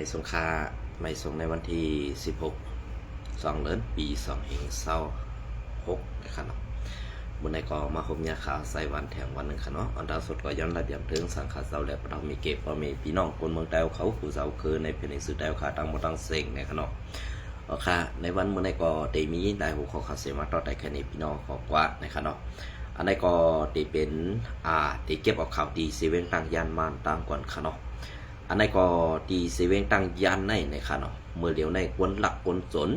ໃຫ້ສົງຄ່າ ໃຫ້ສົງໃນວັນທີສິບຫົກ ສອງເດືອນ ປີສອງພັນຊາວຫົກ ນະຄະເນາະ. ມື້ນີ້ກໍມາພົບຍາມຂ່າວໄຊວັນແຖມວັນໜຶ່ງຄະເນາະ. ອັນດັບສຸດກໍຍ້ອນລະບຽບເຖິງສັງຄະເຈົ້າ ແລະ ປະເທາມີເກບ ພໍ່ແມ່ພີ່ນ້ອງຄົນເມືອງໃຕ້ເຮົາ ຜູ້ເຖົ້າເຄີໃນແຜ່ນດິນຊື່ໃຕ້ເຮົາຄ່າ ຕ່າງໝົດທັງເສັງນະຄະເນາະ. ເອົາຄະ ໃນວັນມື້ນີ້ກໍໄດ້ມີຫຼາຍຫົວຂໍ້ຂ່າວເສມາຕໍ່ໄດ້ແຄ່ນີ້ ພີ່ນ້ອງຂໍກວ່ານະຄະເນາະ. ອັນໃດກໍໄດ້ເປັນ ອ່າ ໄດ້ເກັບເອົາຂ່າວທີ່ເຊວຽງຕາງຢ້ານມາຕາມກ່ອນຄະເນາະ. ອັນໃດກໍທີ່ເຊວຽງຕາງຢ້ານໃນນະຄະເນາະ ມື້ດຽວໃນຄົນລັກຄົນຈົນ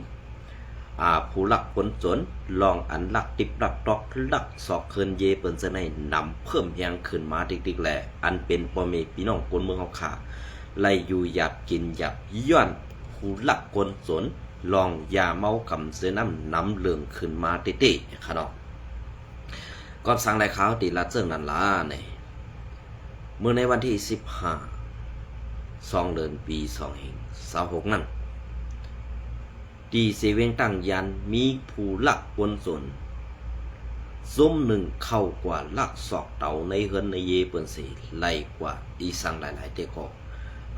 ອ່າ ຜູ້ລັກຄົນຈົນ ລອງອັນລັກຕິບລັກຕອກ ລັກຊອກເຮືອນເຢເພິ່ນເຊິ່ງໃນນຳເພີ່ມແຮງຂຶ້ນມາຕິກໆ ແລະ ອັນເປັນພໍ່ແມ່ພີ່ນ້ອງຄົນເມືອງເຮົາຂ້າ ໄດ້ຢູ່ຢາກກິນຢາກຍ້ອນຜູ້ລັກຄົນຈົນ ລອງຢາເມົາກຳເຊີນນຳ ນຳເລື່ອງຂຶ້ນມາເຕະໆ ຄະເນາະ. ກໍສັງໄດ້ຂ່າວທີ່ລາດເຊິ່ງນັ້ນລະນີ້ ເມື່ອໃນວັນທີສິບຫ້າ ສອງເດືອນ ປີສອງພັນຊາວຫົກນັ້ນ ທີ່ເຊວຽງຕາງຢ້ານ ມີຜູ້ລັກຄົນຈົນ ຊຸມໜຶ່ງເຂົ້າກວາດລັກຊອກເຕົາໃນເຮືອນໃນເຢເພິ່ນເສ ໄລ່ກວາດອີ່ສັງຫຼາຍໆ ແຕ່ກໍ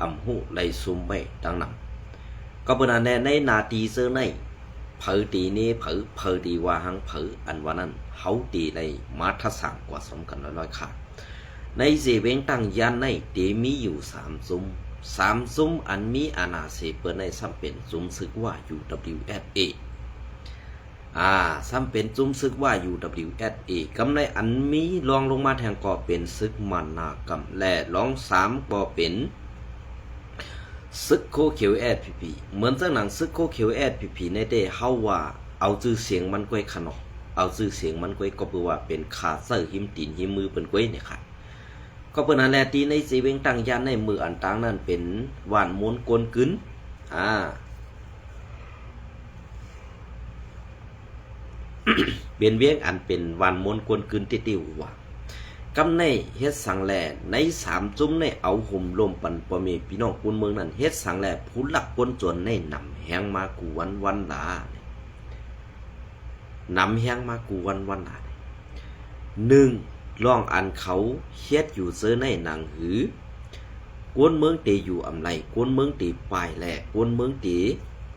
ອຳຮູ້ໄລ່ຊຸມໄວ້ດັ່ງນັ້ນ. ກໍເປັນອັນແນ່ ໃນໜ້າທີ່ເຊິ່ງໃນ ໃຜຕີເນໃຜ ໃຜຕີວ່າຫັງໃຜ ອັນວ່ານັ້ນ ເຮົາຕີໄດ້ມາທັດສາງກວາດສົມກັນລອຍໆ ຄະ. ໃນເຊວຽງຕາງຢ້ານໃນ ເຕມີຢູ່ສາມຊຸມ, ສາມຊຸມອັນມີອານາເສເປີນໃນ ຊ້ຳເປັນຊຸມຊຶກວ່າ UWSA ອາ ຊ້ຳເປັນຊຸມຊຶກວ່າ UWSA ກຳໃນອັນມີລອງລົງມາແທງກໍເປັນຊຶກມານນາກຳ ແລະ ລອງສາມກໍເປັນ ຊຶກໂຄຂຽວ SSPP ເໝືອນຈັ່ງໜັງຊຶກໂຄຂຽວ SSPP ໃນເດ້ ເຮົາວ່າເອົາຊື່ສຽງມັນກ້ວຍຄະເນາະ ເອົາຊື່ສຽງມັນກ້ວຍ ກໍເພື່ອວ່າເປັນຂາໃຊ້ຫິມຕີນຫິມມືເພິ່ນກ້ວຍນີ້ຄະ. ກໍເພິ່ນຫັ້ນແຫຼະ ທີ່ໃນເຊວຽງຕາງຢ້ານໃນມື້ອັນຕາງນັ້ນເປັນຫວ່ານໂມນກວນກືນ ອາ ເປັນວຽງອັນເປັນຫວ່ານໂມນກວນກືນຕິດຕິວວ່າ ກຳໃນເຮັດສັງແລ ໃນສາມຈຸ້ມໃນເອົາໂຮມລົມປັນພໍ່ແມ່ພີ່ນ້ອງຄົນເມືອງນັ້ນ ເຮັດສັງແລຜູ້ລັກຄົນຈົນໃນນຳແຮງມາກູ່ວັນໆ ລະ ນຳແຮງມາກູ່ວັນໆ ລະ. ໜຶ່ງ ລອງອັນເຂົາເຮັດຢູ່ເຊີໃນໜັງຫື ຄົນເມືອງເຕຢູ່ອຳໄລ ຄົນເມືອງເຕປາຍແລ ຄົນເມືອງເຕ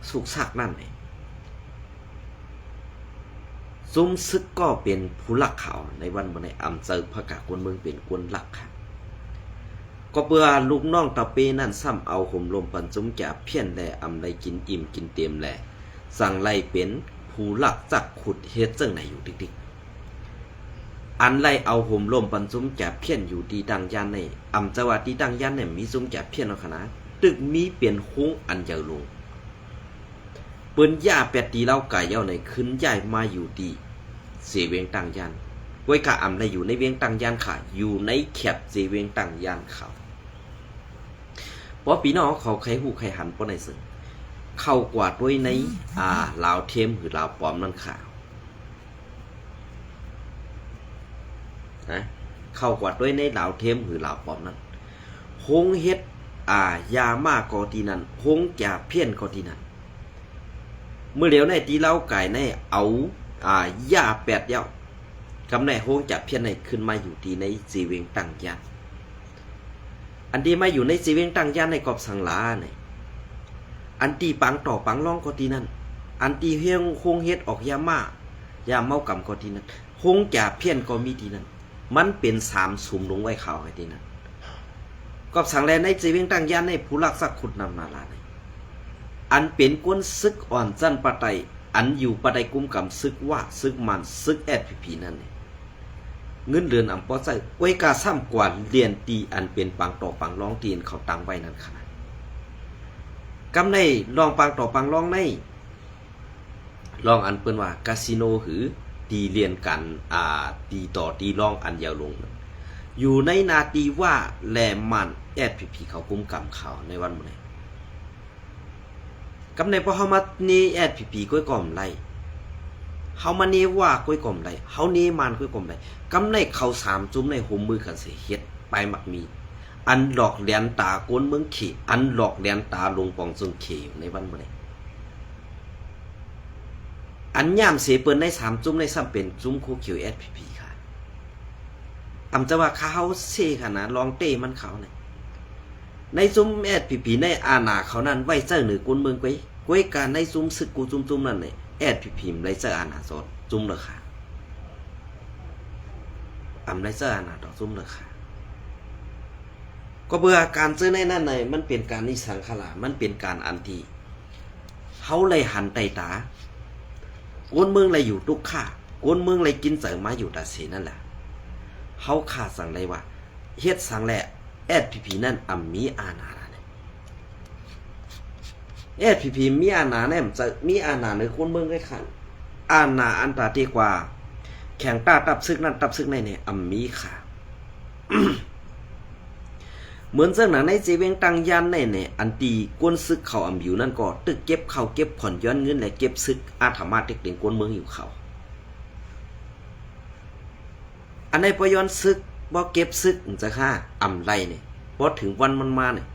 ສຸກຊາກນັ້ນແຫຼະ. ຊຸມຊຶກກໍເປັນຜູ້ລັກເຂົາໃນວັນມື້ໃນ ອຳເຈີພະກາຄົນເມືອງເປັນຄົນລັກ ກໍເພື່ອລູກນ້ອງຕາເປນັ້ນຊ້ຳເອົາໂຮມລົມປັນຊຸມຈາພຽນແລ ອຳໄລກິນອີ່ມກິນເຕັມແລ ຈັ່ງໄລເປັນຜູ້ລັກຈັກຂຸດເຮັດຈັ່ງໃດຢູ່ຕິກໆ ອັນໄລເອົາໂຮມລົມປັນຊຸມຈາພຽນຢູ່ທີ່ຕັ້ງຢ້ານໃນ ອຳຈະວ່າທີ່ຕັ້ງຢ້ານໃນມີຊຸມຈາພຽນເນາະຄະນະ ຕຶກມີເປັນໂຮງອັນໃຫຍ່ຫຼວງ ເພິ່ນຍ້າຍແປດທີ່ລາວກາຍເອົາໃນ ຂຶ້ນຍ້າຍມາຢູ່ທີ່ເຊວຽງຕາງຢ້ານ ກ້ວຍກະອຳໄລຢູ່ໃນວຽງຕາງຢ້ານຂາ ຢູ່ໃນແຄບເຊວຽງຕາງຢ້ານຂາວ. ພໍພີ່ນ້ອງເຂົາໃຄຮູ້ໃຄຫັນປານໃດເຊິ່ງ ເຂົ້າກວ່າດ້ວຍໃນ ອາ ລາວເທມ ຫຼື ລາວປອມນັ້ນຂາ ນະ ເຂົ້າກວ່າດ້ວຍໃນລາວເທມ ຫຼື ລາວປອມນັ້ນ ໂຮງເຮັດ ອາ ຢາມ້າກໍທີ່ນັ້ນ ໂຮງຈາພຽນກໍທີ່ນັ້ນ ມື້ດຽວໃນທີ່ລາວກາຍໃນເອົາ ອາ ຢາແປດແລ້ວ ກຳໃນໂຮງຈາພຽນໃນຂຶ້ນມາຢູ່ທີ່ໃນເຊວຽງຕາງຢ້ານ ອັນທີ່ມາຢູ່ໃນເຊວຽງຕາງຢ້ານໃນກອບສັງຫຼາໃນ ອັນທີ່ປາງຕໍ່ປາງລອງກໍທີ່ນັ້ນ ອັນທີ່ເຮັດ ໂຮງເຮັດອອກຢາມ້າ ຢາເມົາກຳກໍທີ່ນັ້ນ ໂຮງຈາພຽນກໍມີທີ່ນັ້ນ ມັນເປັນສາມຊຸມລົງໄວ້ເຂົາໃຫ້ທີ່ນັ້ນ ກອບສັງແລໃນເຊວຽງຕາງຢ້ານໃນຜູ້ລັກຊັກຂຸດນຳນາລາໃນ ອັນເປັນຄົນຊຶກອ່ອນຊັ້ນປະໄຕ ອັນຢູ່ພາຍໃຕ້ກຸມກຳຊຶກຫວ້າ ຊຶກມານ ຊຶກ SSPP ນັ້ນ ເງິນເດືອນອຳບໍ່ໃຊ້ ໂອຍກາຊ້ຳກວ່າລຽນຕີອັນເປັນປາງຕໍ່ປາງລອງທີ່ເຂົາຕັ້ງໄວ້ນັ້ນຂະນະ ກຳໃນລອງປາງຕໍ່ປາງລອງໃນ ລອງອັນເພິ່ນວ່າກາສິໂນ ຫຼື ຕີລຽນກັນ ອາ ຕີຕໍ່ຕີລອງອັນຍາວລົງ ຢູ່ໃນນາຕີຫວ້າ ແລະ ມານ SSPP ເຂົາກຸມກຳເຂົາໃນວັນມື້ໃນ ກຳໃນພໍເຮົາມາເນ SSPP ກ້ວຍກໍບໍ່ໄດ້ ເຮົາມາເນຫວ້າກ້ວຍກໍບໍ່ໄດ້ ເຮົາເນມານກ້ວຍກໍບໍ່ໄດ້ ກຳໃນເຂົາສາມຈຸ້ມໃນໂຮມມືກັນເສເຮັດປາຍໝາກມີ ອັນຫຼອກລຽນຕາຄົນເມືອງເຂ ອັນຫຼອກລຽນຕາຫຼວງປອງເຊິ່ງເຂຢູ່ໃນວັນມື້ໃນ ອັນຍາມເສເປີນໃນສາມຈຸ້ມໃນຊ້ຳເປັນຈຸ້ມໂຄຂຽວ SSPP ຂະ ອຳຈະວ່າຂະເຮົາເຊຂະນະ ລອງເຕມັນເຂົາໃນ ໃນຊຸມ ເອສພີພີ ໃນອານາເຂົານັ້ນໄວ້ໃຊ້ເໜືອຄົນເມືອງກວ່າ ກວ່າການໃນຊຸມຊຶກກູຊຸມຈຸ້ມນັ້ນນີ້ ເອສພີພີ ບໍ່ໄດ້ໃຊ້ອານາຕໍ່ຈຸ້ມເລີຍຄ່ະ ອຳໄດ້ໃຊ້ອານາຕໍ່ຈຸ້ມເລີຍຄ່ະ ກໍເພື່ອການເຈີໃນນັ້ນໃນ ມັນເປັນການນິສັງຂະລາ ມັນເປັນການອັນທີ່ ເຮົາໄດ້ຫັນໄດ້ຕາ ຄົນເມືອງໄດ້ຢູ່ຕຸກຂະ ຄົນເມືອງໄດ້ກິນໃຈມາຢູ່ຕາເສນັ້ນແຫຼະ ເຮົາຄາດສັງໄດ້ວ່າ ເຮັດສັງແລ ເອສພີພີ ນັ້ນອຳມີອານາລະນີ້ ເອສພີພີ ມີອານາແນມໃຈ ມີອານາເໜືອຄົນເມືອງໄດ້ຄັນ ອານາອັນຕາທີ່ກວ່າ ແຂ່ງຕ້ານຕັບຊຶກນັ້ນຕັບຊຶກໃນນີ້ ອຳມີຄ່ະ ເໝືອນເຊິ່ງໜັງໃນເຈວຽງຕັງຢ້ານໃນນີ້ ອັນທີ່ກົນຊຶກເຂົາອຳຢູ່ນັ້ນກໍ ຕຶກເກັບເຂົ້າເກັບຂອນ ຍ້ອນເງິນ ແລະ ເກັບຊຶກອາດທຳມາເຕັກເຕັງຄົນເມືອງຢູ່ເຂົາ ອັນໃດບໍ່ຍ້ອນຊຶກ ບໍ່ເກັບຊຶກ ຈັ່ງຊີ້ຄ່ະ ອຳໄລນີ້ ບໍ່ເຖິງວັນມັນມານີ້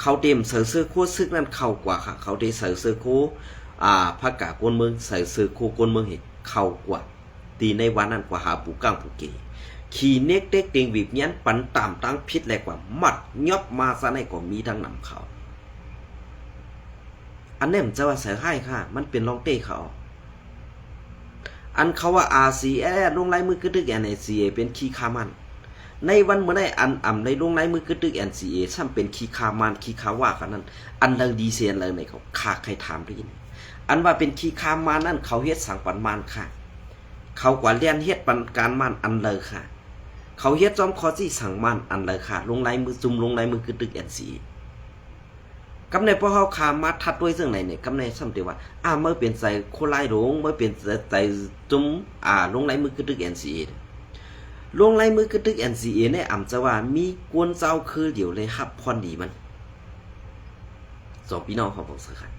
ເຂົາເຕັມໃສ່ເສື້ອໂຄຊຶກນັ້ນເຂົ້າກວ່າຄ່ະ ເຂົາເຕັມໃສ່ເສື້ອໂຄ ອາ ພາກາກົນເມືອງ ໃສ່ເສື້ອໂຄກົນເມືອງເຮັດເຂົ້າກວ່າ ທີ່ໃນວັນນັ້ນກວ່າຫາປູກາງປູເກ ຂີ້ເນັກເຕັກເຕັງ ບີບຍຽນປັນຕາມທາງຜິດ ແລະ ກວ່າມັດຍອບມາຊະໃນກໍມີທັງນຳເຂົາ ອັນນີ້ມັນຈະວ່າໃສ່ຮ້າຍຄ່ະ ມັນເປັນລອງເຕະເຂົາ ອັນເຂົາວ່າ ອາຊີເອສ ລົງລາຍມືກຶກຕຶກ ເອັນເອສຊີເອ ເປັນຂີ້ຂ້າມັນ ໃນວັນມື້ໃດ ອັນອຳໄດ້ລົງລາຍມືກຶກຕຶກ ເອັນຊີເອ ຊ້ຳເປັນຂີ້ຂ້າມັນ ຂີ້ຂ້າວ່າຂະນັ້ນ ອັນເລີດີເຊນເລີໃນເຂົາ ຂ້າໃຄ່ຖາມໄດ້ຍິນ ອັນວ່າເປັນຂີ້ຂ້າມັນນັ້ນ ເຂົາເຮັດສັງປັນມັນຄ່ະ ເຂົາກວ່າແລ່ນເຮັດປັນການມັນອັນເລີຄ່ະ ເຂົາເຮັດຈອມຂໍຈີ່ສັງມັນອັນເລີຄ່ະ ລົງລາຍມື ຊຸມລົງລາຍມືກຶກຕຶກ ເອັນຊີເອ ກຳໃນພວກເຮົາຄາມາທັດດ້ວຍເຊິ່ງໃນນີ້ ກຳໃນຊ້ຳເຕວ່າ ອາ ເມື່ອເປັນໃຈໂຄລາຍລົງ ເມື່ອເປັນໃຈ ໃຈຈຸ້ມ ອາ ລົງລາຍມືກຶກຕຶກ ເອັນຊີເອ ລົງລາຍມືກຶກຕຶກ ເອັນຊີເອ ໃນອຳຈະວ່າມີກົນເຈົ້າຄືດຽວໄດ້ຮັບພອນດີມັນ ສອງພີ່ນ້ອງເຮົາບອກຊະຄັນ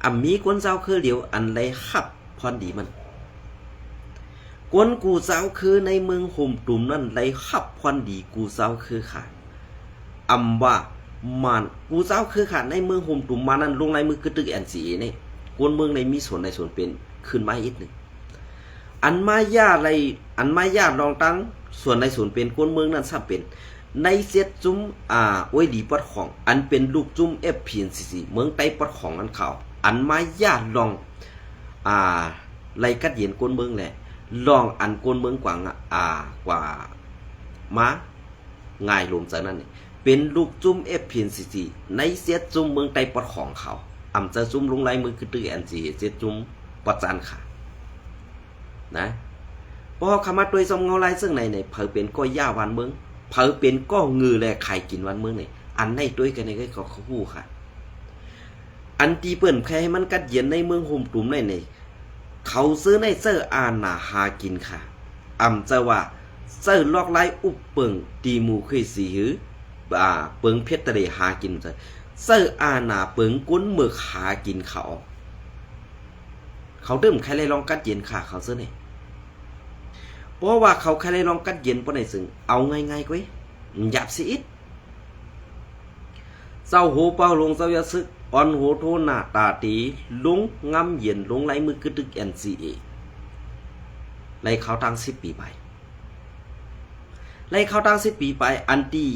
ອຳມີກົນເຈົ້າຄືດຽວອັນໄດ້ຮັບພອນດີມັນ ກົນກູເຈົ້າຄືໃນເມືອງໂຮມຕຸມນັ້ນໄດ້ຮັບພອນດີກູເຈົ້າຄືຄ່ະ ອຳວ່າມານ ກູເຈົ້າຄືຄ່ະ ໃນເມືອງໂຮມຕຸມມານັ້ນ ລົງລາຍມືກຶກຕຶກ ເອັນຊີເອ ນີ້ ຄົນເມືອງໄດ້ມີສ່ວນໄດ້ສ່ວນເປັນຂຶ້ນມາອີກໜຶ່ງ ອັນມາຢາໄລ ອັນມາຢາລອງຕັ້ງສ່ວນໃນສູນເປັນຄົນເມືອງນັ້ນຊ້ຳເປັນ ໃນເຈັດຈຸ້ມ ອາ ໂອຍດີປອດຂອງ ອັນເປັນລູກຈຸ້ມ ເອັຟ ພີ ເອັນ ຊີ ເມືອງໃຕ້ປອດຂອງນັ້ນເຂົາ ອັນມາຢາລອງ ອາ ໄລກັດເຢັນຄົນເມືອງແລະ ລອງອັນຄົນເມືອງກວ່າ ອາ ກວ່າມາ ງ່າຍລົມໃຈນັ້ນນີ້ ເປັນລູກຈຸ້ມ ເອັຟ ພີ ເອັນ ຊີ ໃນເຈັດຈຸ້ມເມືອງໃຕ້ປອດຂອງເຂົາ ອຳເຈົ້າຈຸ້ມລົງລາຍມືຄືຕຶກ ເອັນ ຊີ ເຈັດຈຸ້ມປະຈັນຄ່ະ ນະ ພໍເຮົາເຂົ້າມາຕົວະຊອມເງົາລາຍເຊິ່ງໃນນີ້ ໃຜເປັນກໍຢ່າບ້ານເມືອງ ໃຜເປັນກໍເງືອແລະຂາຍກິນບ້ານເມືອງນີ້ ອັນໃນຕົວະກັນນີ້ກໍຮູ້ຄ່ະ ອັນທີ່ເພິ່ນໃຄໃຫ້ມັນກັດເຢັນໃນເມືອງໂຮມຕຸມໃນນີ້ ເຂົາເຊີໃນເຈົ້າອານາຫາກິນຄ່ະ ອຳຈະວ່າເຈົ້າລອກລາຍອຸບເປິງຕີໂມເຄຣຊີ ຫຼື ອາ ເປິງເພັດຕະເລຫາກິນ ເຈົ້າອານາເປິງກົນເມືອກຫາກິນເຂົາ ເຂົາເດີມໃຄໄດ້ລອງກັດເຢັນຄ່ະ ເຂົາເຊີໃນ ເພາະວ່າເຂົາໃຄໄດ້ລອງກັດເຢັນປານໃດເຊິ່ງ ເອົາງ່າຍໆກວ່າ ຫຍາບຊິອິດ ເຈົ້າໂຫເປົ່າລົງເຈົ້າຢ່າຊຶກ ອ່ອນໂຫໂທໜ້າຕາຕີ ລົງງາມເຢັນ ລົງລາຍມືກຶກຕຶກ ເອັນ ຊີ ເອ ໄລ່ເຂົ້າຕັ້ງສິບປີໄປ ໄລ່ເຂົ້າຕັ້ງສິບປີໄປ ອັນທີ່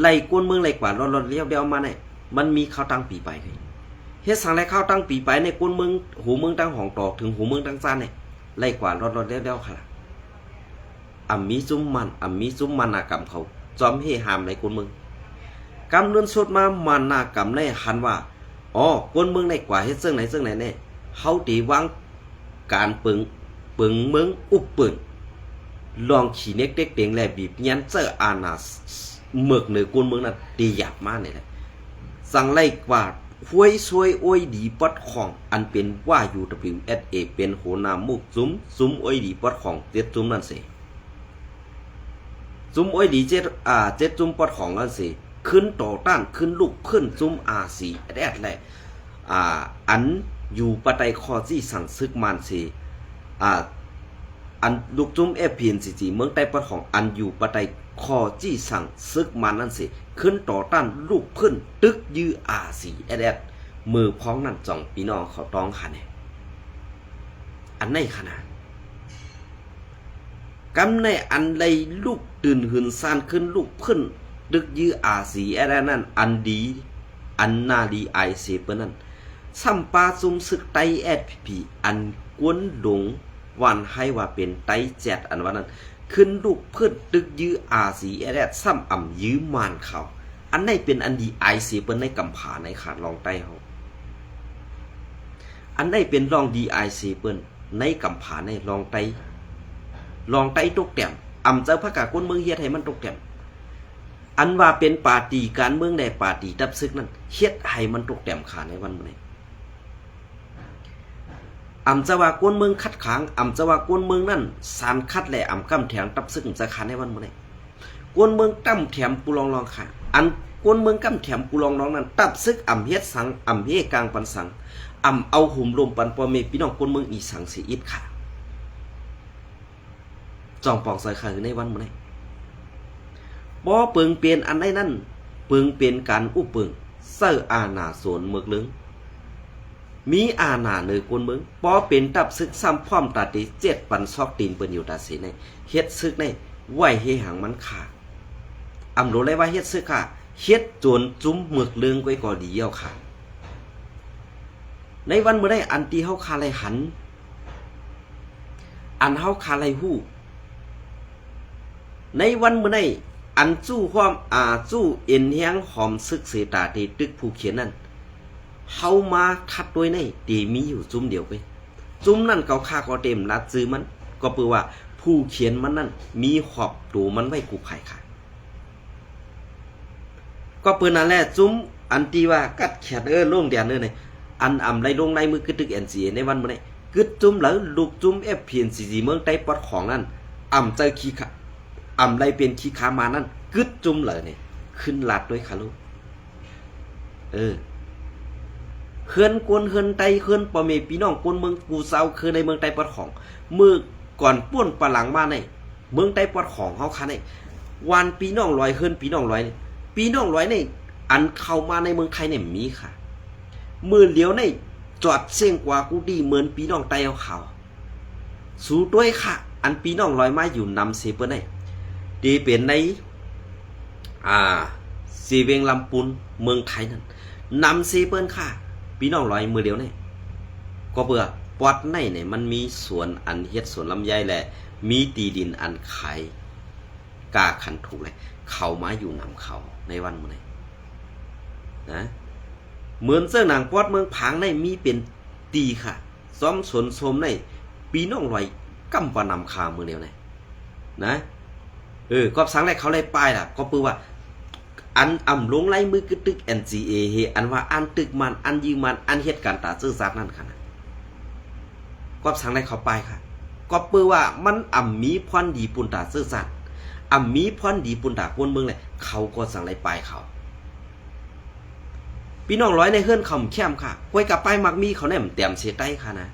ໄລ່ກົນເມືອງໄລ່ກວາດລອດໆແລ້ວໆມານີ້ ມັນມີເຂົ້າຕັ້ງປີໄປເລີຍ ເຮັດສັງໄລ່ເຂົ້າຕັ້ງປີໄປໃນກົນເມືອງ ໂຫເມືອງຕັ້ງຫອງຕໍ່ ເຖິງໂຫເມືອງຕັ້ງຊານນີ້ ໄລ່ກວາດລອດໆແລ້ວໆຄ່ະລະ ອຳມີຊຸມມັນ ອຳມີຊຸມມານາກຳເຂົາ ຈອມເຮຫາມໃນກົນເມືອງ ກຳເນີນສຸດມາມານາກຳໃນຫັນວ່າ ອໍ ກົນເມືອງໃນກວ່າເຮັດເຊິ່ງໃນເຊິ່ງໃນແນ່ ເຮົາເຕວາງການເປິງ ເປິງເມືອງອຸບເປິງ ລອງຂີ້ເນັກເຕັກເຕັງ ແລະ ບີບຍຽນເຈົ້າອານາເມືອກເໜີກົນເມືອງນັ້ນ ເຕຢາບມານີ້ແຫຼະ ຈັ່ງໄລ່ກວ່າ ຫ້ວຍຊ່ວຍໂອຍດີປອດຂອງ ອັນເປັນວ່າ ຢູ ດັບເບິນຢູ ເອັສ ເອ ເປັນຫົວໜ້າໝູ່ຈຸ້ມ ຈຸ້ມໂອຍດີປອດຂອງເຈັດຈຸ້ມນັ້ນເສ ຈຸ້ມໂອຍດີເຈັດ ອາ ເຈັດຈຸ້ມປອດຂອງນັ້ນເສ ຂຶ້ນຕໍ່ຕ້ານ ຂຶ້ນລຸກຂຶ້ນຈຸ້ມ ອາ ຊີ ເອັສ ເອັສ ແລະ ອາ ອັນຢູ່ພາຍໃຕ້ຂໍ້ຈີ່ສັ່ງຊຶກມານເສ ອາ ອັນລູກຈຸ້ມ ເອັຟ ພີ ເອັນ ຊີ ເມືອງໃຕ້ປອດຂອງ ອັນຢູ່ພາຍໃຕ້ຂໍ້ຈີ່ສັ່ງຊຶກມານນັ້ນເສ ຂຶ້ນຕໍ່ຕ້ານລຸກຂຶ້ນຕຶກຢື້ ອາ ຊີ ເອັສ ເອັສ ເມື່ອພ້ອງນັ້ນ ສອງພີ່ນ້ອງເຂົາຕ້ອງຫາແນ່ ອັນໃນຂະນະ ກຳໃນອັນໄດ້ລຸກຕື່ນຫືນຊານຂຶ້ນ ລຸກຂຶ້ນ ຕຶກຢື້ອາຊີເອສເອສນັ້ນ ອັນດີ ອັນໜ້າລີອາຍເຊເປີ້ນນັ້ນ ຊ້ຳປາຊຸມຊຶກໄຕ້ ເອສພີພີ ອັນກວນຫຼົງຫວ່ານໄຫ້ວ່າເປັນໄຕ້ແຈັດ ອັນວ່ານັ້ນ ຂຶ້ນລຸກເພິ່ນຕຶກຢື້ອາຊີເອສເອສ ຊ້ຳອຳຢື້ມານເຂົາ. ອັນໃດເປັນອັນດີອາຍເຊເປີ້ນໃນກຳພາໃນຂາດລອງໃຕ້ເຮົາ. ອັນໃດເປັນລອງດີອາຍເຊເປີ້ນໃນກຳພາໃນລອງໃຕ້ ລອງໃຕ້ຕົກແຕ້ມ. ອຳເຈົ້າພະກາກົນເມືອງເຮັດໃຫ້ມັນຕົກແຕ້ມ. ອັນວ່າເປັນປາຕີການເມືອງແລະປາຕີຕັບຊຶກນັ້ນ ເຮັດໃຫ້ມັນຕົກແຕ້ມຂາໃນວັນມື້ນີ້. ອຳຈະວ່າກົນເມືອງຂັດຂາງ, ອຳຈະວ່າກົນເມືອງນັ້ນສານຂັດແລະອຳກຳແຖງຕັບຊຶກຈະຂາໃນວັນມື້ນີ້. ກົນເມືອງກຳແຖມປູລອງລອງຂາ. ອັນກົນເມືອງກຳແຖມປູລອງລອງນັ້ນ ຕັບຊຶກອຳເຮັດສັງ, ອຳເຮກາງປັນສັງ, ອຳເອົາໂຮມລົມປັນພໍ່ແມ່ພີ່ນ້ອງກົນເມືອງອີ່ສັງເສອີກຂາ. ຈ່ອງປ່ອງໃສ່ຂາໃນວັນມື້ນີ້ ບໍ່ເປີງເປັນອັນໃດນັ້ນ ເປີງເປັນການອຸບເປິງ ໃຊ້ອານາໂສນເມືອກເລິງ ມີອານາເໜີກົນເມືອງ ບໍ່ເປັນຕັບຊຶກຊ້ຳພ້ອມຕາເຕເຈັດປັນຊອກຕີນເພິ່ນຢູ່ຕາເສໃນ ເຮັດຊຶກໃນໄວ້ເຮຫັງມັນຂາ. ອຳໂລໄລວ່າເຮັດຊຶກຂາ ເຮັດໂຈນຈຸມເມືອກເລິງກ້ອຍກໍດີແລ້ວຂາ. ໃນວັນມື້ໃດອັນທີ່ເຮົາຄາໄລຫັນ ອັນເຮົາຄາໄລຮູ້ ໃນວັນມື້ໃດ ອັນຈູ້ຮ່ວມອາຈູ້ເອັນແຮງຫອມຊຶກເສຕາເຕຕຶກຜູ້ຂຽນນັ້ນ ເຮົາມາຄັດໂດຍໃນເຕມີຢູ່ຈຸ້ມດຽວເວີຍ. ຈຸ້ມນັ້ນເຂົາຄາກໍເຕັມລັດຈື່ມັນ ກໍເປີວ່າຜູ້ຂຽນມັນນັ້ນມີຂອບໂຕມັນໄວ້ກູ່ໃຜຂາ. ກໍເປີນັ້ນແຫຼະ ຈຸ້ມອັນທີ່ວ່າກັດແຂນເອີ ລົງແດນເອີ ອັນອຳໄລລົງລາຍມືກຶດຕຶກເອັນຊີເອໃນວັນມື້ນີ້ ກຶດຈຸ້ມເລີຍ ລູກຈຸ້ມເອັຟພີເອັນຊີຈີເມືອງໃຕ້ປອດຂອງນັ້ນ ອຳເຈົ້າຂີ້ຂາ ອຳໄລເປັນຂີ້ຂາມານັ້ນ ກຶດຈຸ້ມເລີຍນີ້ ຂຶ້ນລັດດ້ວຍຂະລູກ. ເອີ ເຮືອນກົນເຮືອນໄຕ້ ເຮືອນພໍ່ແມ່ພີ່ນ້ອງຄົນເມືອງ ຜູ້ຊາວຄືໃນເມືອງໃຕ້ປອດຂອງ ມື້ກ່ອນປຸ້ນປະຫຼັງມາໃນ ເມືອງໃຕ້ປອດຂອງເຮົາຄະນີ້ ວານພີ່ນ້ອງລອຍ ເຮືອນພີ່ນ້ອງລອຍນີ້ ພີ່ນ້ອງລອຍນີ້ ອັນເຂົ້າມາໃນເມືອງໄທນີ້ມີຄະ. ມື້ລຽວນີ້ຈອດເສັງກວ່າກູດີເໝືອນພີ່ນ້ອງໄຕ້ເຮົາຂາວ. ສູຕົວຍຄະ ອັນພີ່ນ້ອງລອຍມາຢູ່ນຳເຊເປີ້ນໃນ ທີ່ເປັນໃນ ອ່າ ເຊເວັງລຳປຸນ ເມືອງໄທນັ້ນ ນຳເຊເປີ້ນຄະ ພີ່ນ້ອງລອຍມື້ລຽວນີ້ ກໍເພື່ອປອດໃນນີ້ ມັນມີສວນ ອັນເຮັດສວນລຳໄຍ ແລະ ມີທີ່ດິນອັນຂາຍກ້າຄັນຖືກ ແລະ ເຂົ້າມາຢູ່ນຳເຂົາໃນວັນມື້ນີ້ນະ. ເໝືອນເຊິ່ງໜັງປອດເມືອງຜາງໃນມີເປັນຕີຄະ ຊອມສົນຊົມໃນ ພີ່ນ້ອງລອຍກຳປະນຳຄາມື້ລຽວນີ້ນະ. ເອີ ກອບສັງແລເຂົາໄດ້ປາຍລະ ກໍເປີວ່າ ອັນອຳລົງລາຍມືກຶດຕຶກເອັນຊີເອເຮ ອັນວ່າອັນຕຶກມັນ ອັນຢືມມັນ ອັນເຮັດການຕາເຈີຊາດນັ້ນຄະນະ. ກອບສັງແລເຂົາປາຍຄະ ກໍເປີວ່າມັນອຳມີພອນດີປຸນຕາເຈີຊາດ ອຳມີພອນດີປຸນຕາຄົນເມືອງແລ ເຂົາກໍສັງໄດ້ປາຍເຂົາ. ພີ່ນ້ອງລອຍໃນເຮືອນເຂົາແຄມຄະ ກວຍກະປາຍໝາກມີເຂົາແນມແຕ້ມເສໄຕ້ຄະນະ.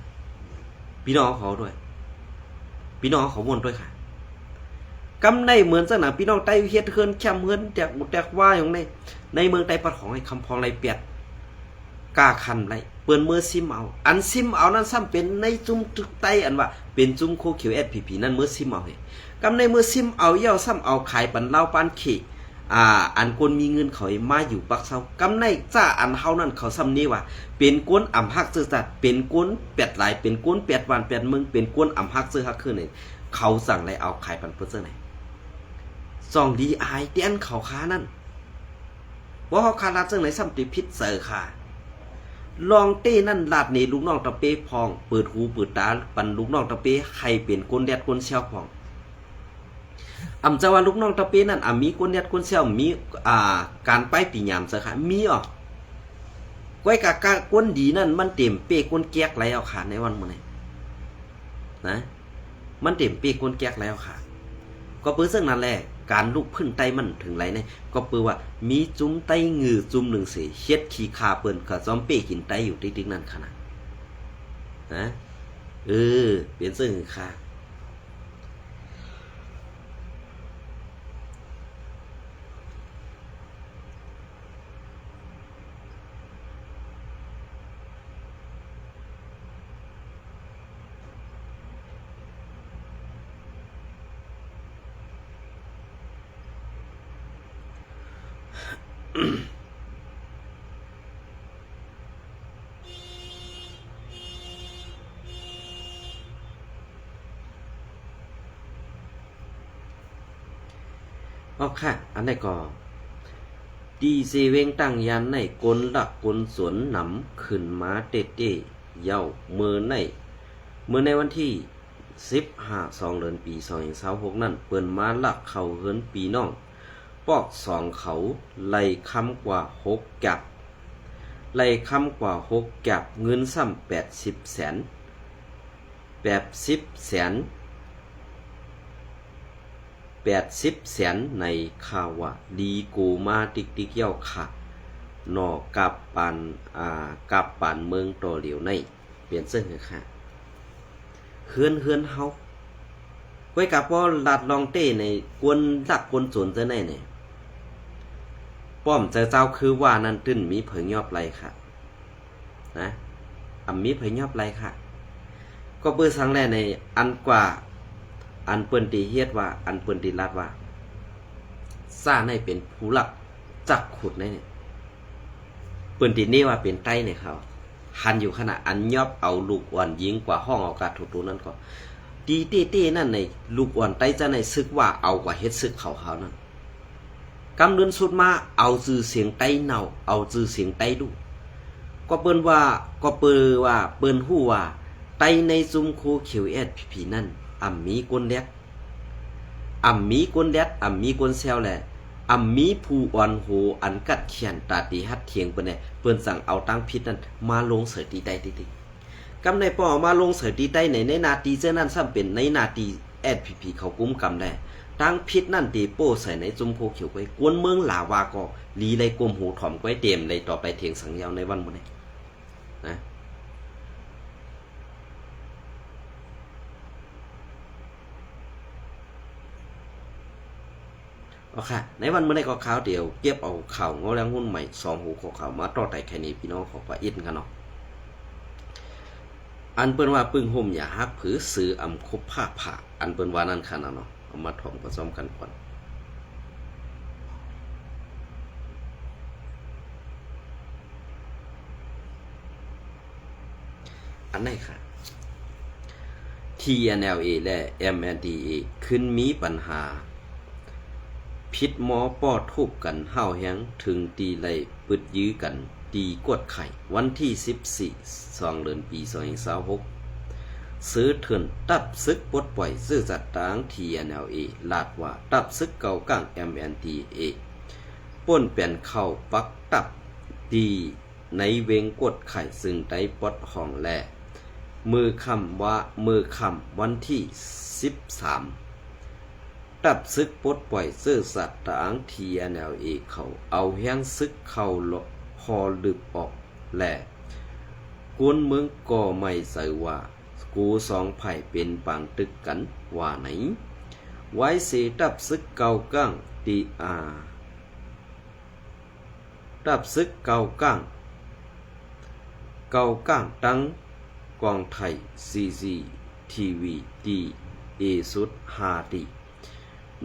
ພີ່ນ້ອງເຂົາດ້ວຍ ພີ່ນ້ອງເຂົາມ່ວນດ້ວຍຄະ. ກຳໄດ້ເໝືອນຈັ່ງນັ້ນ ພີ່ນ້ອງໄຕ້ເຮັດເຮືອນແຄມເຮືອນແຕກຫູແຕກວ່າຫຍັງໃນ ໃນເມືອງໃຕ້ປາດຂອງໃຫ້ຄຳພອງໄລແປດ ກ້າຄັນໄລ ເປີ້ນເມືອຊິມເອົາ ອັນຊິມເອົານັ້ນຊ້ຳເປັນໃນຈຸ້ມຕຶກໄຕ້ ອັນວ່າເປັນຈຸ້ມໂຄຂຽວເອັສພີພີນັ້ນເມືອຊິມເອົາເຮ. ກຳໃນເມືຊິມເອົາແລ້ວຊ້ຳເອົາຂາຍປັນລາວປານເຂ ອ່າ ອັນຄົນມີເງິນເຂົາມາຢູ່ປາກເຊົາ. ກຳໃນຈ້າອັນເຮົານັ້ນເຂົາຊ້ຳເນວ່າ ເປັນຄົນອຳຮັກເຊື້ອຊາດ ເປັນຄົນແປດຫຼາຍ ເປັນຄົນແປດບ້ານແປດເມືອງ ເປັນຄົນອຳຮັກເຊື້ອຮັກຄືນ ເຂົາຈັ່ງໄດ້ເອົາຂາຍປັນເພິ່ນຈັ່ງໃດ. ຊ່ອງດີອາຍແຕ່ນເຂົາຄານັ້ນ ບໍ່ເຮົາຄາລາດຈັ່ງໃດຊ້ຳຕິຜິດໃຈຄາ. ລອງເຕ້ນັ້ນລາດເນລູກນ້ອງຕະເປພ້ອງ ເປີດຫູເປີດຕາປັນລູກນ້ອງຕະເປໃຫ້ເປັນຄົນແດດຄົນແຊວພ້ອງ. ອຳຈະວ່າລູກນ້ອງຕະເປນັ້ນ ອາ ມີຄົນແດດຄົນແຊວ ມີ ອ່າ ການປາຍປີຍາມເຈົ້າຄະ ມີອອກ. ກ້ອຍກະ ກະ ຄົນດີນັ້ນມັນເຕັມເປ້ຄົນແກກແລ້ວຄະ ໃນວັນມື້ນີ້ນະ. ມັນເຕັມເປ້ຄົນແກກແລ້ວຄະ. ກໍເປີເຊິ່ງນັ້ນແຫຼະ ການລຸກຂຶ້ນໄຕ້ມັນເຖິງໄລໃນ ກໍເປີວ່າມີຈຸ້ມໄຕ້ງືຈຸ້ມໜຶ່ງເສ ເຮັດຂີ້ຂ້າເພິ່ນກະຈອມເປ້ກິນໄຕ້ຢູ່ຕິກໆນັ້ນຄະນະ. ນະ ເອີ ເປັນເຊິ່ງຄະ. ອໍ ຄ່ະ ອັນໃດກໍ ທີ່ເຊເວັງຕັ້ງຢ້ານໃນ ຄົນລັກຄົນໂຈນນຳຂຶ້ນມາເຕະໆ ເຍົາ ມື້ໃນ ມື້ໃນວັນທີສິບຫ້າ ສອງເດືອນ ປີສອງພັນຊາວຫົກນັ້ນ ເພິ່ນມາລັກເຂົ້າເຮືອນພີ່ນ້ອງ ປອກສອງເຂົາ ໄລ່ຄຳກວ່າຫົກກັບ ໄລ່ຄຳກວ່າຫົກກັບ ເງິນຊ້ຳແປດສິບແສນ ແປດສິບແສນ ແປດສິບແສນ ໃນຂ່າວວ່າ ລີໂກມາຕິກໆ ເຍົາ ຄ່ະ ເນາະ ກັບປານ ອາ ກັບປານເມືອງຕໍ່ລຽວໃນ ເປັນເຊິ່ງຄື ຄ່ະ ເຮືອນ ເຮືອນເຮົາ ກ້ອຍກະພໍລາດລອງເຕະໃນ ຄົນລັກຄົນໂຈນເຈົ້າໃນນີ້ ປ້ອມເຈົ້າ ເຈົ້າຄືວ່ານັ້ນ ຕື່ນມີໃຜຍອບໄລ່ ຄ່ະ ນະ ອຳມີໃຜຍອບໄລ່ ຄ່ະ ກໍເບີສັງແລໃນ ອັນກວ່າ ອັນເພິ່ນຕິເຮັດວ່າ ອັນເພິ່ນຕິລາດວ່າ ຊາໃນເປັນຜູ້ລັກຈັກຂຸດໃນນີ້ ເພິ່ນຕິເນວ່າເປັນໄຕ້ໃນເຂົາ ຫັ້ນຢູ່ຂະນະ ອັນຍອບເອົາລູກອ່ອນຍິງກວ່າຫ້ອງເອົາກາດໂຕໆ ນັ້ນກໍ ຕີເຕະໆ ນັ້ນໃນ ລູກອ່ອນໄຕ້ຈະໃນ ຊຶກວ່າເອົາກວ່າເຮັດຊຶກເຂົາເຮົານັ້ນ ກຳເດີນສຸດມາ ເອົາຊື່ສຽງໄຕ້ເນົ່າ ເອົາຊື່ສຽງໄຕ້ດຸ ກໍເພິ່ນວ່າ ກໍເປີວ່າ ເພິ່ນຮູ້ວ່າ ໄຕ້ໃນຊຸມໂຄຂຽວ ເອສພີພີ ນັ້ນ ອຳມີກົ້ນແລດ ອຳມີກົ້ນແລດ ອຳມີກົ້ນແຊວ ແລະ ອຳມີຜູ້ອ່ອນໂຫ ອັນກັດແຄ້ນຕາຕີຮັດຖຽງເພິ່ນແດ່ ເພິ່ນຈັ່ງເອົາທາງຜິດນັ້ນ ມາລົງໃສ່ທີ່ໄຕ້ຕິຕິ ກຳໃນພໍເອົາມາລົງໃສ່ທີ່ໄຕ້ໃນ ໃນໜ້າທີ່ເຈົ້ານັ້ນ ຊ້ຳເປັນໃນໜ້າທີ່ ເອສພີພີ ເຂົາກຸມກຳແດ່ ທາງຜິດນັ້ນຕິໂປ້ໃສ່ໃນຊຸມໂຄຂຽວໄວ້ ຄົນເມືອງລາວວ່າກໍລີໄດ້ກົ້ມຫູຖອມໄວ້ເຕັມໃນຕໍ່ໄປ ຖຽງສັງຍາວໃນວັນມື້ນີ້ ນະ ເອົາ ຄ່ະ ໃນວັນມື້ນີ້ກໍຂ່າວດຽວ ເກັບເອົາຂ່າວງໍແລງຮຸ່ນໃໝ່ ສອງຫົວຂໍ້ຂ່າວມາຕໍ່ໄຕ່ໄຂນີ້ ພີ່ນ້ອງຂອງພາກອິດ ຄ່ະເນາະ ອັນເພິ່ນວ່າ ປຶ້ງຮົ່ມຢາຮັກຜື ສື່ອຳຄົບຜ້າຜາ ອັນເພິ່ນວ່ານັ້ນ ຄ່ະເນາະ ເອົາມາຖອມກັນພ້ອມກັນກ່ອນ ອັນໃດ ຄ່ະ ທີເອັນແອລເອ ແລະ ເອັມເອັນທີເອ ຂຶ້ນມີປັນຫາ ຜິດມໍ ປໍ້ທຸບກັນຮ້າວແຮງ ເຖິງທີ່ໄດ້ປຶດຢື້ກັນ ຕີກວດໄຂ້ ວັນທີສິບສີ່ ສອງເດືອນ ປີສອງພັນຊາວຫົກ ເຊີເທີນ ຕັບຊຶກປົດປ່ອຍເຊື້ອຊາດຕາງ ທີເອັນແອລເອ ລາດວ່າ ຕັບຊຶກເກົ່າກ້າງ ເອັມເອັນທີເອ ປ້ນແປນເຂົ້າປັກຕັບ ທີ່ ໃນເວງກວດໄຂ້ ຊຶ່ງໄດ້ປອດຫ້ອງແລ້ວ ມື້ຄ່ຳວ່າ ມື້ຄ່ຳວັນທີສິບສາມ ຕັບຊຶກປົດປ່ອຍເຊື້ອຊາດຕາງ ທີເອັນແອລເອ ເຂົາເອົາແຮງຊຶກເຂົ້າຫໍລຶບອອກແລ້ວ ຄົນເມືອງກໍໝາຍໃຈວ່າ ໂກສອງຝ່າຍເປັນປາງຕຶກກັນ ວ່າໃນ ວາຍເສ ຕັບຊຶກເກົ່າກ້າງ ທີ່ ອາ ຕັບຊຶກເກົ່າກ້າງ ເກົ່າກ້າງ ຕັ້ງກ້ອງຖ່າຍ ຊີຊີທີວີ ທີ່ເອສຸດຫ້າຕີ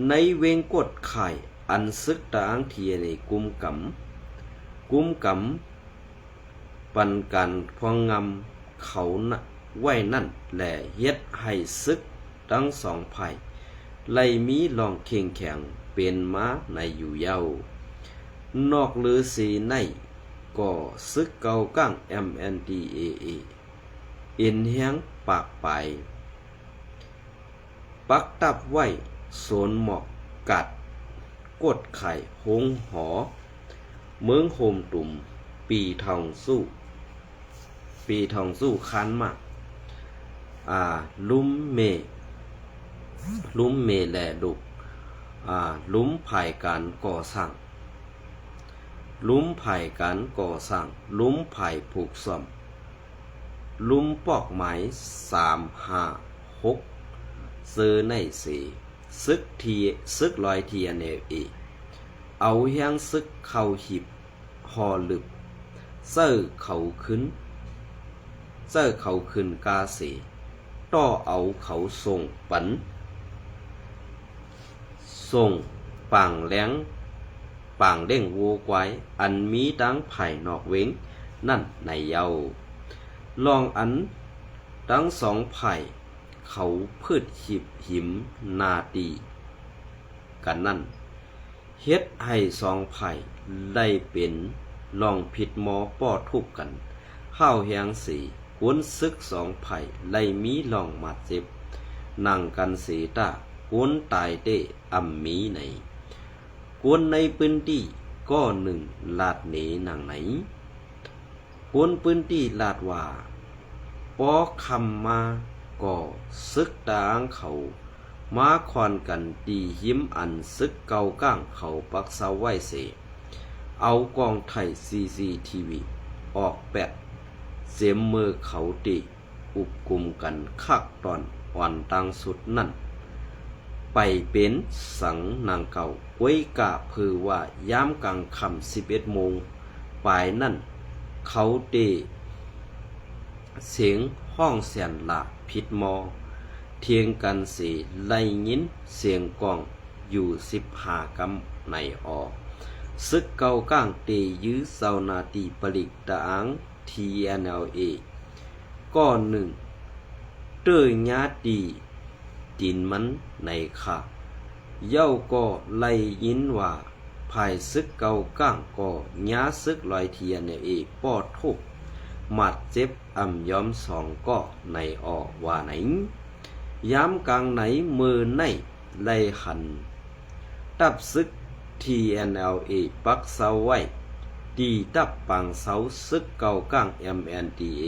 ໃນເວງກວດໄຂ້ ອັນຊຶກຕາງ ທີເອັນເອ ກຸມກຳ ກຸມກຳ ປັນການພວງງຳເຂົານະ ໄວ້ນັ້ນ ແລະ ເຮັດໃຫ້ຊຶກທັງສອງຝ່າຍ ໄດ້ມີລອງເຂັ້ງແຂງເປັນມາໃນຢູ່ຍາວ. ນອກເຫຼືອເສຍໃນ ກໍຊຶກເກົ່າກ້າງ ເອັມເອັນທີເອເອ ເອັນແຮງປາກປາຍ ປັກຕັບໄວ້ໂຊນໝອກກັດ ກວດໄຂ້ໂຮງໝໍເມືອງໂຮມຕຸມ ປີທອງຊູ່ ປີທອງຊູ່ຄານມາ ອາ ລຸມເມ ລຸມເມແລລູກ ອາ ລຸມຝ່າຍການກໍ່ສ້າງ ລຸມຝ່າຍການກໍ່ສ້າງ ລຸມຝ່າຍຜູກສ້ອມ ລຸມປອກໝາຍ ສາມຫ້າຫົກ ເຈີໃນເສ ຊຶກທີ ຊຶກລອຍ ທີເອັນເອ ເອົາແຮງຊຶກເຂົ້າຫີບຫໍລຶບ ເຈີເຂົາຂຶ້ນ ເຈີເຂົາຂຶ້ນກາເສ ຕໍ່ເອົາເຂົາສົ່ງປັນ ສົ່ງປາງແລງ ປາງລ້ຽງໂວຄວາຍ ອັນມີທັງພາຍນອກເວັງນັ້ນໃນເຍົາ. ລອງອັນທັງສອງຝ່າຍເຂົາພືດຫີບຫິມໜ້າຕີກັນນັ້ນ ເຮັດໃຫ້ສອງຝ່າຍໄດ້ເປັນລອງຜິດມໍ່ປໍ້ທຸບກັນຮ້າວແຮງເສ, ຄົນເສິກສອງຝ່າຍໄດ້ມີລອງບາດເຈັບໜັງກັນເສ, ແຕ່ຄົນຕາຍແທ້ອຳມີໃນ. ຄົນໃນພື້ນທີ່ກ້ອນໜຶ່ງລາດເນໜັງໃນ. ຄົນພື້ນທີ່ລາດວ່າ ພໍຄ່ຳມາກໍເສິກຕາອ່າງເຂົາມາຄອນກັນທີ່ຫິມອັນເສິກເກົ່າກ້າງເຂົາປັກເຊົາໄວ້ເສ, ເອົາກ້ອງຖ່າຍຊີຊີທີວີອອກແປດເຈັມເມີເຂົາຕິ ອຸບກຸມກັນຄັກຕອນອ່ອນຕ່າງສຸດນັ້ນ ໄປເປັນສັງນາງເກົ່າ. ກ້ວຍກາເຜີວ່າຍາມກາງຄ່ຳສິບເອັດໂມງປາຍນັ້ນ ເຂົາເຕສຽງຮ້ອງແສນຫຼາຜິດມໍ່ທຽງກັນເສ ໄດ້ຍິນສຽງກ້ອງຢູ່ສິບຫ້າກຳໃນອໍ. ເສິກເກົ່າກ້າງເຕຢື້ເຈົ້າໜ້າທີ່ຜະລິດຕາອ່າງ TNLA ກ້ອນໜຶ່ງ ເຕີຍຍາຕີຕີນມັນໃນຄາ. ເຍົາກໍໄດ້ຍິນວ່າ ຝ່າຍເສິກເກົ່າກ້າງກໍຍາເສິກລອຍ TNLA ປໍ້ທຸບບາດເຈັບອຳຍອມສອງກໍໃນອໍວ່າໃນ. ຍາມກາງໃນມື້ໃນ ໄດ້ຫັນ ຕັບເສິກ TNLA ປັກເຊົາໄວ້ ຕີຕັບປາງເຊົາເສິກເກົ່າກ້າງ MNDAA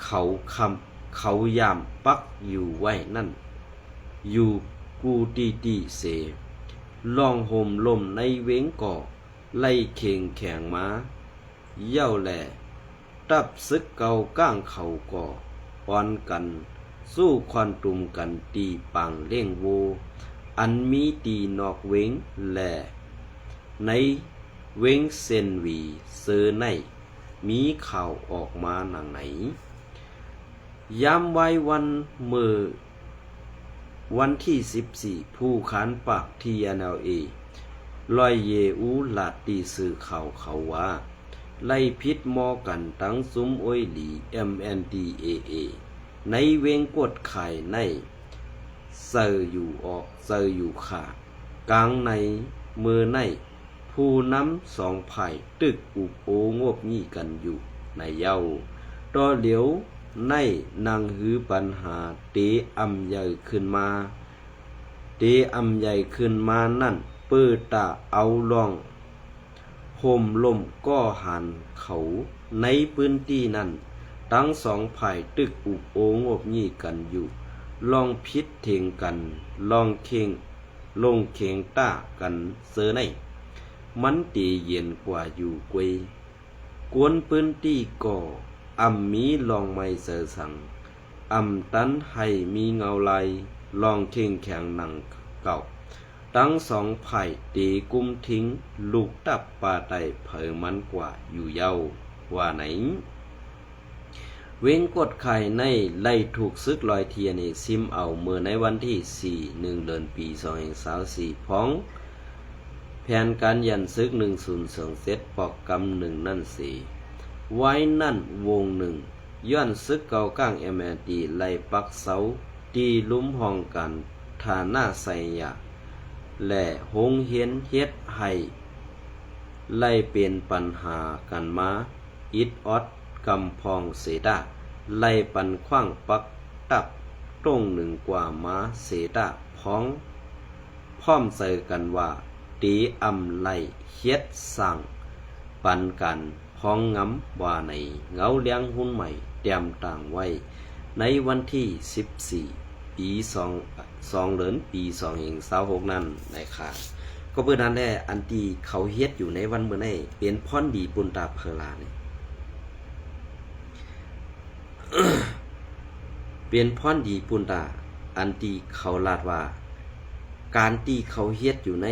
ເຂົາຄຳ ເຂົາຍາມປັກຢູ່ໄວ້ນັ້ນ ຢູ່ກູຕີຕີເສ. ລອງໂຮມລົມໃນເວັງກໍໄດ້ເຂັ້ງແຂງມາ ເຍົາແລ ຕັບເສິກເກົ່າກ້າງເຂົາກໍອ່ອນກັນສູ້ຄວານຕຸມກັນທີ່ປາງລ້ຽງໂວ ອັນມີທີ່ນອກເວັງ ແລ ໃນເວັງເຊນຫວີເຊີໃນ ມີຂ່າວອອກມາໜັງໃນ. ຍາມວາຍວັນເມີ ວັນທີສິບສີ່ ຜູ້ຂານປາກ TNLA ລອຍເຢອູ ລາດຕີສື່ຂ່າວເຂົາວ່າ ໄລ່ຜິດມໍ່ກັນທັງຊຸມໂອຍຫຼີ MNDAA ໃນເວັງກວດໄຂ້ໃນ ເຊີຢູ່ອອກ ເຊີຢູ່ຂາ. ກາງໃນມື້ໃນ ຜູ້ນຳສອງຝ່າຍຕຶກອຸບໂອ້ງົບງິ້ຍກັນຢູ່ໃນເຍົາ. ຕໍ່ຫຼຽວໃນໜັງຫືອບັນຫາເຕອຳໃຫຍ່ຂຶ້ນມາ ເຕອຳໃຫຍ່ຂຶ້ນມານັ້ນ ເປີດຕາເອົາລອງໂຮມລົມກໍຫານເຂົາໃນພື້ນທີ່ນັ້ນ ທັງສອງຝ່າຍຕຶກອຸບໂອ້ງົບຍິ້ງກັນຢູ່ ລອງຜິດຖຽງກັນ ລອງເຄັ່ງ ລົງເຄັ່ງຕາກັນເຊີໃນ ມັນເຕເຢັນກວ່າຢູ່ກວຍ. ກວນພື້ນທີ່ກໍອຳມີລອງໄໝ້ເຈີສັງ ອຳຕັນໃຫ້ມີເງົາລາຍລອງເຄັ່ງແຂງໜັງເກົ່າ. ທັງສອງຝ່າຍເຕກຸມທິງ ລຸກຕັບປ່າໃຕ້ເຜີມັນກວ່າຢູ່ເຍົາ ວ່າໃນ. ເວັງກວດໄຂ່ໃນໄດ້ຖືກຊຶກລອຍທຽນເອ ຊິມເອົາເມື່ອໃນວັນທີສີ່ ໜຶ່ງເດືອນ ປີສອງພັນຊາວສີ່ ພ້ອມແຜນການຢັນຊຶກ ໜຶ່ງສູນສອງເຈັດ ປອກກຳໜຶ່ງນັ້ນເສ. ວາຍນັ້ນວົງໜຶ່ງ ຍ້ອນຊຶກເກົ່າກ້າງ ເອັມແອນທີ ໄລ່ປັກເຊົາ ທີ່ລຸ່ມຫ້ອງການຖານະໄຊຍາ ແລະ ໂຮງຮຽນ ເຮັດໃຫ້ໄລ່ເປັນບັນຫາກັນມາ ອິດອອດກຳພອງເສຕາ ໄລ່ປັນຂວ້າງປັກຕັບຕົງໜຶ່ງກວ່າມາເສຕາ ພ້ອງ ພ້ອມໃຈກັນວ່າ ເຕອຳໄລ່ເຮັດສ້າງປັນການ ພອງງາມວ່າໃນ ເງົາລຽງຮຸ່ນໃໝ່ ແຕ້ມຕ່າງໄວ້ໃນວັນທີສິບສີ່ ປີສອງ ສອງເດືອນ ປີສອງພັນຊາວຫົກນັ້ນນະຄະ. ກໍເບີນັ້ນແຫຼະ ອັນທີ່ເຂົາເຮັດຢູ່ໃນວັນມື້ໃນ ເປັນພອນດີປຸນຕາເພີລານີ້ ເປັນພອນດີປຸນຕາ ອັນທີ່ເຂົາລາດວ່າ ການທີ່ເຂົາເຮັດຢູ່ໃນ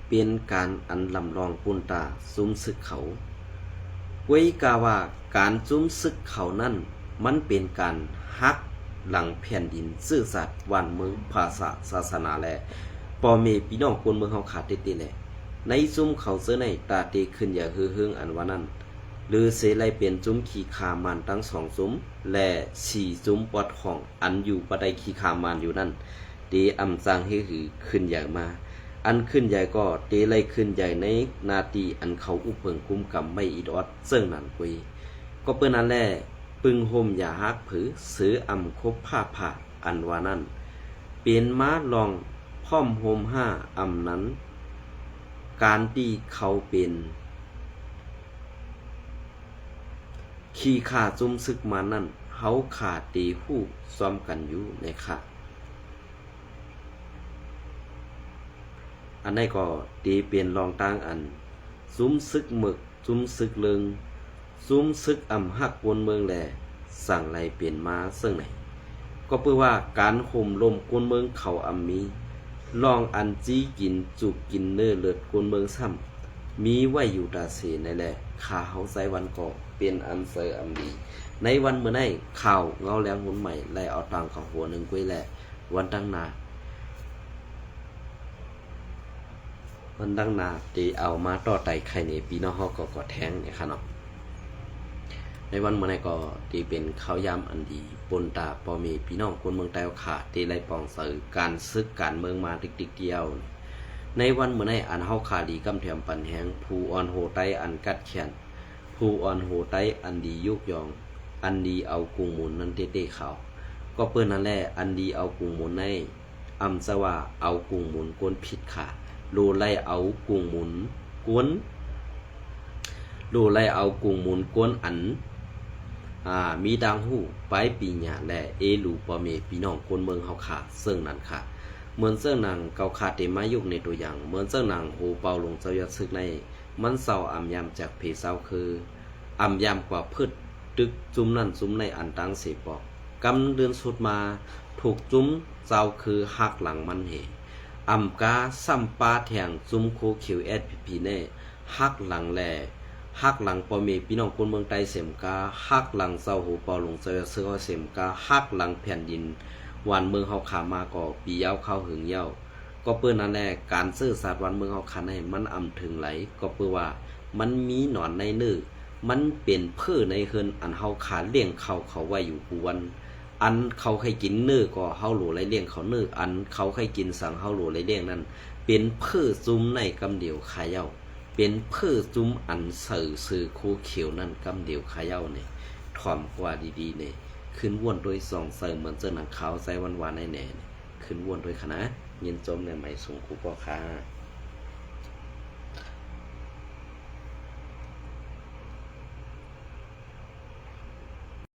ເປັນການອັນລຳລອງປຸນຕາຊຸມຊຶກເຂົາ. ກວຍກາວ່າການຊຸມຊຶກເຂົານັ້ນ ມັນເປັນການຫັກຫຼັງແຜ່ນດິນ ຊື່ຊາດ ບ້ານເມືອງ ພາສາ ສາສະໜາ ແລະ ພໍ່ແມ່ພີ່ນ້ອງຄົນເມືອງເຮົາຂາດເຕັດໆແຫຼະ. ໃນຊຸມເຂົາເຈີໃນຕາເຕຂຶ້ນໃຫຍ່ຮືເຮືອງອັນວ່ານັ້ນ ຫຼືເສໄລເປັນຊຸມຂີ້ຂ້າມານທັງສອງຊຸມ ແລະ ສີ່ຊຸມປອດຫ້ອງອັນຢູ່ປະໄດຂີ້ຂ້າມານຢູ່ນັ້ນ ເຕອຳສ້າງເຮຮືຂຶ້ນໃຫຍ່ມາ. ອັນຂຶ້ນໃຫຍ່ກໍເຕໄລຂຶ້ນໃຫຍ່ໃນໜ້າທີ່ອັນເຂົາອຸເພິ່ງກຸມກຳໄວ້ອິດອອດເຊິ່ງນັ້ນກຸ້ຍ. ກໍເປີນນັ້ນແລ ປຶງໂຮມຢາຮັກຜືເສືອອຳຄົບຜ້າຜາ ອັນວ່ານັ້ນ ເປັນມາລອງພ້ອມໂຮມຫ້າອຳນັ້ນ ການທີ່ເຂົາເປັນຂີ້ຂ້າຈຸ້ມຊຶກມານັ້ນ ເຮົາຂ້າເຕຮູ້ຊອມກັນຢູ່ໃນຂ້າ. ອັນໃດກໍເຕເປັນລອງຕາງອັນ ຈຸ້ມຊຶກເໝິກ ຈຸ້ມຊຶກເລິງ ຈຸ້ມຊຶກອຳຮັກກວນເມືອງແລ ສັງໄລເປັນມາເຊິ່ງໃນ ກໍເປີວ່າການໂຮມລົມກວນເມືອງເຂົາອຳມີ ລອງອັນຈີ້ກິນຈູກກິນເນື້ອເລືອດກວນເມືອງຊ້ຳ ມີໄວ້ຢູ່ຕາເສໃນແລ. ຂ້າເຮົາໄຊວັນກໍເປັນອຳເຊີອຳດີ ໃນວັນມື້ໃນ ຂ່າວເງົາແລງຮຸນໃໝ່ ໄດ້ເອົາຕາມຂະບວນໜຶ່ງກ້ວຍແລ ວັນດັ່ງໜ້າ ວັນດັ່ງໜ້າເຕເອົາມາຕໍ່ໄຕ່ໄຂ່ເນ ພີ່ນ້ອງເຮົາກໍກອດແທງນະຄະເນາະ. ໃນວັນມື້ໃນກໍເຕເປັນຂ່າວຍາມອັນດີ ປົນຕາພໍ່ແມ່ພີ່ນ້ອງຄົນເມືອງໃຕ້ເຮົາຂ້າ ເຕໄດ້ປ່ອງໃສການສຶກການເມືອງມາຕິກໆດຽວ. ໃນວັນມື້ໃນ ອັນເຮົາຂ້າດີກຳແຖມປັນແຮງ ຜູ້ອ່ອນໂຮໄຕອັນກັດແຂນ ຜູ້ອ່ອນໂຮໄຕອັນດີຍົກຍ້ອງ ອັນດີເອົາກຸງມູນນັ້ນເຕເຕຂາວ. ກໍເປີນນັ້ນແລ ອັນດີເອົາກຸງມູນໃນ ອຳຈະວ່າເອົາກຸງມູນກົນຜິດຂາ ໂລໄລເອົາກຸງມູນກົນ ໂລໄລເອົາກຸງມູນກົນອັນ ອາ ມີຕ່າງຫູປາຍປີຍະ ແລະ ເອລູພໍ່ແມ່ພີ່ນ້ອງຄົນເມືອງເຮົາຂ້າເຊິ່ງນັ້ນຂາ. ເໝືອນເຊິ່ງນາງເຂົາຂ້າເຕມາຍົກໃນຕົວຢ່າງ ເໝືອນເຊິ່ງນາງໂຮເປົ່າຫຼວງເຈົ້າຍອດຊຶກໃນ ມັນເຊົາອຳຍາມຈາກເພເຊົາຄື ອຳຍາມກວ່າພືດຕຶກຈຸ້ມນັ້ນຈຸ້ມໃນອັນຕ່າງເສປອກ ກຳເດືອນສຸດມາ ທຸກຈຸ້ມເຈົ້າຄືຫັກຫຼັງມັນເຫ ອຳກາຊ້ຳປາແທງຈຸ້ມໂຄຂຽວ ເອສພີພີ ແນ່ ຫັກຫຼັງແລ ຫັກຫຼັງພໍ່ແມ່ພີ່ນ້ອງຄົນເມືອງໃຕ້ເສມກາ ຫັກຫຼັງເຈົ້າໂຮເປົ່າຫຼວງເຈົ້າເສືອເຮົາເສມກາ ຫັກຫຼັງແຜ່ນດິນຫວານເມືອງເຮົາຂ້າມາກໍປີຍາວຄາວຫຶງຍາວ. ກໍເປີນນັ້ນແລ ການເຊື້ອຊາດຫວານເມືອງເຮົາຂ້າໃນ ມັນອຳເຖິງຫຼາຍ ກໍເປີວ່າ ມັນມີໜອນໃນເນີ ມັນເປັນເພີໃນເຮືອນ ອັນເຮົາຂ້າລ້ຽງເຂົາ ເຂົາໄວ້ຢູ່ຄູ່ວັນ ອັນເຂົາໃຫ້ກິນເນີກໍເຮົາໂຫຼໄດ້ລ້ຽງເຂົາເນີ ອັນເຂົາໃຫ້ກິນສັງເຮົາໂຫຼໄດ້ລ້ຽງນັ້ນ ເປັນເພີຈຸ້ມໃນກຳດຽວຂາເຍົາ ເປັນເພີຈຸ້ມອັນໃສ່ເສື້ອໂຄຂຽວນັ້ນກຳດຽວຂາເຍົານີ້ ຖອມກວ່າດີໆນີ້ ຂຶ້ນວນໂດຍສ່ອງໃສ່ເໝືອນເຈົ້າໜັງຂາວໃສ່ຫວານໆໃນແນ່ນີ້ ຂຶ້ນວນໂດຍຂະນະ ຍິນຊົມໃນໄໝສູງຄູກໍຂາ.